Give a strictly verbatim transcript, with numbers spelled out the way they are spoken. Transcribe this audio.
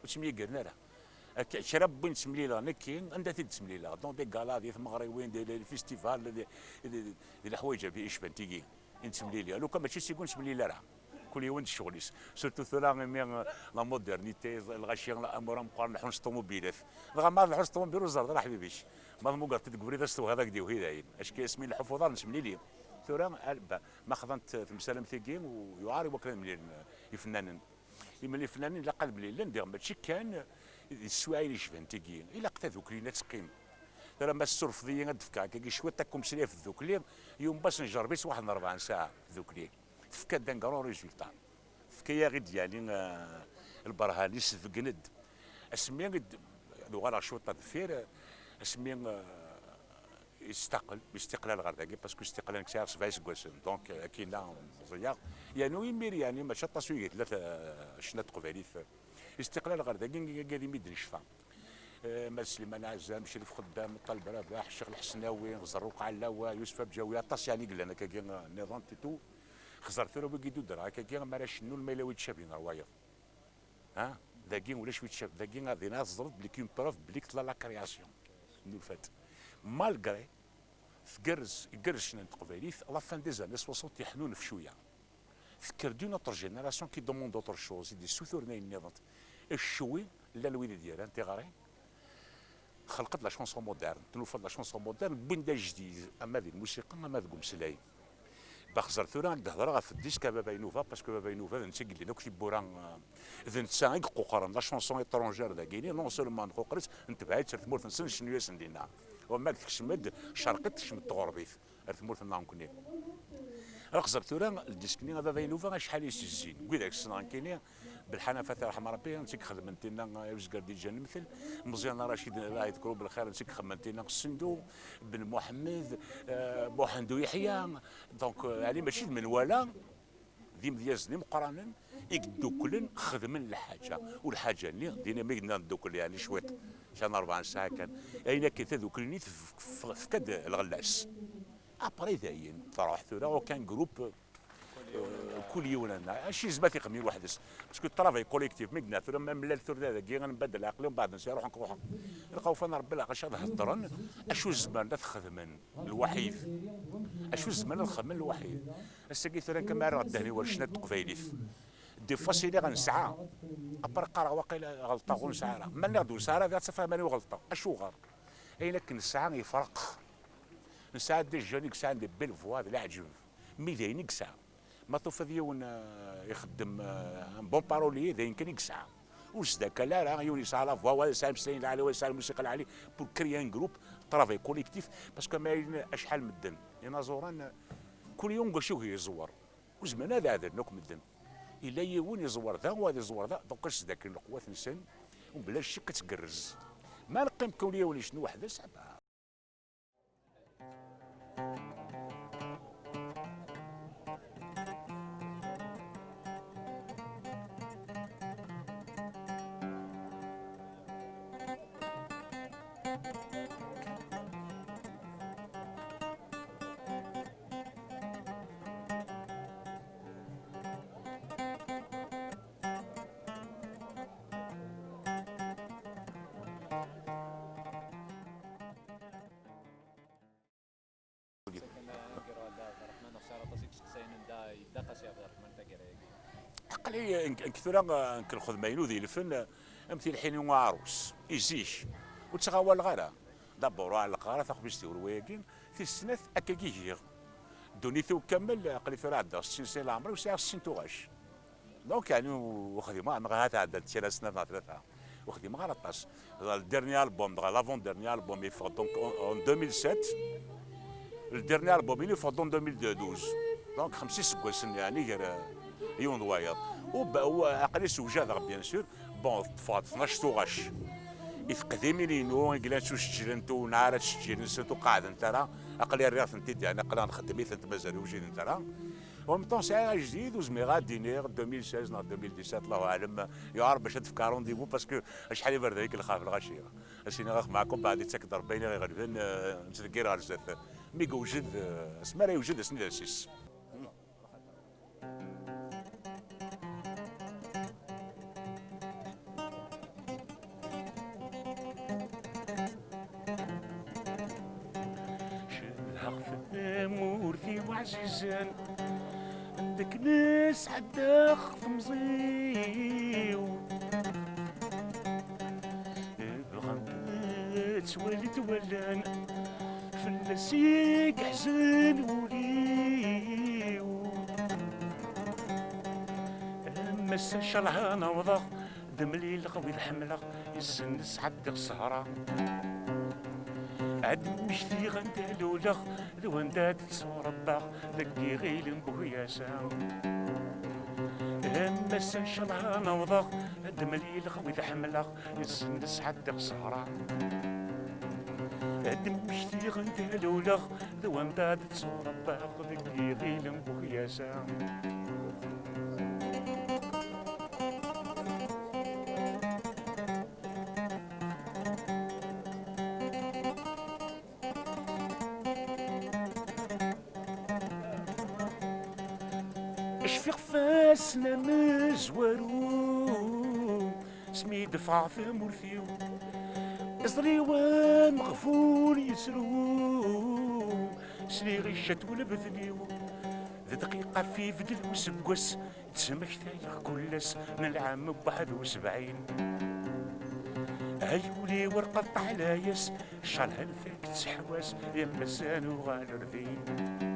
Ttemyagaren ara. Akka, kra n win ttemlileɣ nekki, anda t-id-ttemlileɣ? Donc, des galas, di tmeɣriwin, di, di festival, di, di, di leḥwayeǧ yecban tigi i nettemlili. Lukan mačči s yiwen ur nettemlili ara. Kul yiwen d ccɣel-is. Surtout tura, imi, euh, la modernité, lɣaci, amur ameqqran, leḥḥun s ṭumubilat. Dɣa ma leḥḥun s ṭumubil, ur ẓerreḍ ara ḥbib-ik. Ma tmugeḍ-t deg ubrid, ad s-tewhiḍ, ad k-d-iwhi dayen. Acki asmi nleḥḥu f uḍar, nettemlili. Tura, al-, ba-, ma xḍant temsalam tigi, u-, yuɛer i wakken ad mlilen, euh, ifennanen. Imliflanen ilaq ad mlilen, diɣ mačči kan di teswiɛin yecban tigi. Ilaq tadukli ad teqqim. Tura ma tessurfeḍ-iyi ad d-fkeɣ akkagi cwiṭ akk umeslay ɣef tdukli, yiwen wass njerreb-itt waḥed n rebɛa n ssaɛa tdukli. Tefka-d un grand résultat. Tefka-yaɣ-id yani, eh, lberhan, isbeggen-d. Asmi i d-, ad uɣaleɣ cwiṭ ar deffir, asmi, eh, Yestaqel, yestiqlal ɣer dagi, parce que yestiqlal nekk sɛiɣ sebɛa iseggasen, donc, euh, akkin-a meẓẓiyeɣ. Yernu imir, yani, mačči aṭas wigi tella, euh, ccna n teqbaylit. Yestiqlal ɣer dagi, agi imi d-necfa. Euh, Mass Sliman Ɛazam, Crif Xeddam, Ṭaleb Rabaḥ, Ccix Lḥesnawi, Zerruq Ɛellawa, Yusef Abǧawi, aṭas, yani, i yellan akkagi, euh, nniḍen, et tout. Xẓer tura wigi d-udreɣ akkagi, mi ara cennun, ma yella wi d-cabin ɣer wayeḍ. Ha? Dagi ulac wi tcab, dagi ad din ad teẓreḍ belli une preuve belli tella la création n ulfat. Malgré tgerrez, igerrez ccna n teqbaylit, la fin des années soixante yeḥnunef cwiya. Tekker-d une autre génération qui demande autre chose, i d-yessuturen ayen nniḍen. Ccwi, llan wid i d-yerran tiɣri, Xelqet la chanson moderne, tnufa-d la chanson moderne, wwin-d ajdid, ama di lmusiqa, ama deg umeslay. Baxzer tura ad d-hedreɣ ɣef disque a Baba Inuba, parce que Baba Inuba d netta i yellan akk tiwwura, eh, d netta i iquqren la chanson étrangère dagini, non seulement nquqer-itt, netbeɛ-itt ar tmurt-nsen, ncennu-yasen dinna. Wamma tekcem-d ccerqit, tekcem-d tɣerbit ar tmurt-nneɣ nekkni. Axzer tura, ldisk-nni a Baba Inuba acḥal i s-izzin, n widak ssneɣ nekkini, Belḥana Fati, raḥma Rebbi, netta i ixedmen tinna i uzgar d-iǧǧan lemtel, Meẓyan Racid, Allah yeḍker-it belxir, netta i ixedmen tinna Ssendu, Ben Muḥemmed, eh, Muḥend U Yeḥya, donc, eh, yani mačči d menwala, d imedyazen imeqqranen i yedduklen, xedmen lḥaǧa, u lḥaǧa-nni, din mi gnen ddukkel, yani cwiṭ, kan rebɛa ssaɛa kan, ayen akken tadukli-nni tef-, tef-, tefka-d lɣella-s. Après dayen, truḥ tura, aucun groupe, euh, kul yiwen anna. Acu yezmer ad t-ixdem lweḥd-s? Parce que le travail collectif, mi d-naf tura, ma mlal tura dagi, ad nbaddel leɛqel, mbeɛd nsi ruḥen, ruḥen. Ilaq awfan Rebbi lɛeqel ad heddren, acu zemren ad t-xedmen lwaḥid? Acu zemren ad xedmen lwaḥid? Ass-agi tura, kama ara ɣ-ddehni war ccna n teqbaylit. Des fois, siliɣ nesɛa. Après, qqareɣ waqila ɣelṭeɣ, ur nesɛi ara. Ma nniɣ-d ur nesɛi ara, ad tafeḍ mani ɣelṭeɣ. Acuɣer? Ayen akken nesɛa yefreq. Nesɛa des jeunes i yesɛan des belles voix d leɛǧeb. Mi d ayen i yesɛa. Ma tufiḍ yiwen, euh, ixeddem, euh, un bon parolier, d ayen kan i yesɛa. Ur sdakal ara, yiwen yesɛa la voix, wa yesɛa imeslayen lɛali, wa yesɛa lmusiqa lɛali, pour créer un groupe, travail collectif, parce que ma yella acḥal medden, inaẓuren, kul yiwen deg wacu i yeẓwer. Ur zemren ad ɛedlen akk medden. Yella yiwen iẓwer da, wa ad iẓwer da, donc ad sdakken lqewwat-nsen, u bla ccek ad tgerrez. Ma neqqim kul yiwen icennu weḥd-s, ah bah. Aql-i nekk, nekk tura, nekk lxedma-inu di lfen, am tilḥin n uɛarus, i zik, ur ttɣawaleɣ ara. D'abord, ur ɛellqeɣ ara taxbizt-iw ɣer wayagi, tis snat, akka i giɣ. Ddunit-iw kamel, aql-i tura ɛeddaɣ settin sna leɛmer-iw, sɛiɣ settin tuɣac. Donc, yani, ur xdimeɣ, neɣ ahat ɛeddan kra snat neɣ tlata. Ur xdimeɣ ara aṭas. Le dernier album, dɣa l'avant-dernier album, yeffeɣ donc en, en deux mille sept. Le dernier album, il yeffeɣ en deux mille douze. Donc, xemsa iseggasen, yani, gar, euh, yiwen d wayeḍ. U ba-, u, aql-i sewjadeɣ, bien sûr. Bon, ṭṭfeɣ-d tnac tuɣac. I teqdimin-inu, i yellan ttusǧilent, ur neɛra ara ttseǧǧilent, ur qeɛdent ara. Aql-i rriɣ-tent-id, yani, aql-aɣ nxeddem-itent, mazal ur wjident ara. En même temps, sɛiɣ ajdid, ur zmireɣ ad d-iniɣ deux mille seize neɣ deux mille dix-sept, Allahu aɛlem, yuɛer bac ad d-fkeɣ rendez-vous, parce que acḥal iberdan i k-lxaf lɣaci. Ad s-iniɣ axmeɛkum, beɛd ittak-d Rebbi ayen i ɣ-iɣelben, eh, nettdeggir ɣer zdat. Mi yewjed, eh, asmi ara yewjed, ass-nni d ass-is. Amur-iw ɛzizen, deg nesɛeddaɣ temẓi-w. Bɣant ad twalint wallen, fell-as i yeḥzen wul-iw. Am ass-a ncallah ad n-awḍeɣ, ad mlileɣ wid ḥemmleɣ, yes-sen ad sɛeddiɣ ssehra. Ad mmektiɣ anda luleɣ, d wanda ad ttwaṛebbaɣ, deg iɣil n Bukyasa. Am ass-a ncallah ad n-awḍeɣ, ad mlileɣ wid ḥemmleɣ, yes-sen ad sɛeddiɣ ssehra. Ad mmektiɣ anda luleɣ, d wanda ad ttwaṛebbaɣ, deg iɣil n Bukyasa. Cfiɣ ɣef wass-nni amezwaru, asmi d-ffɣeɣ tamurt-iw, iẓri-w ameɣbun yettru. Sliɣ i ccetwa n lebden-iw, d dqiqa ɣef ibeddel useggas, ttmektayeɣ kul ass n lɛam n waḥed u sebɛin. Ay ul-iw rqeḍ ṭeḥla-yas, ncallah ad nfak ttḥewwas, am ass-a ad nuɣal ar din.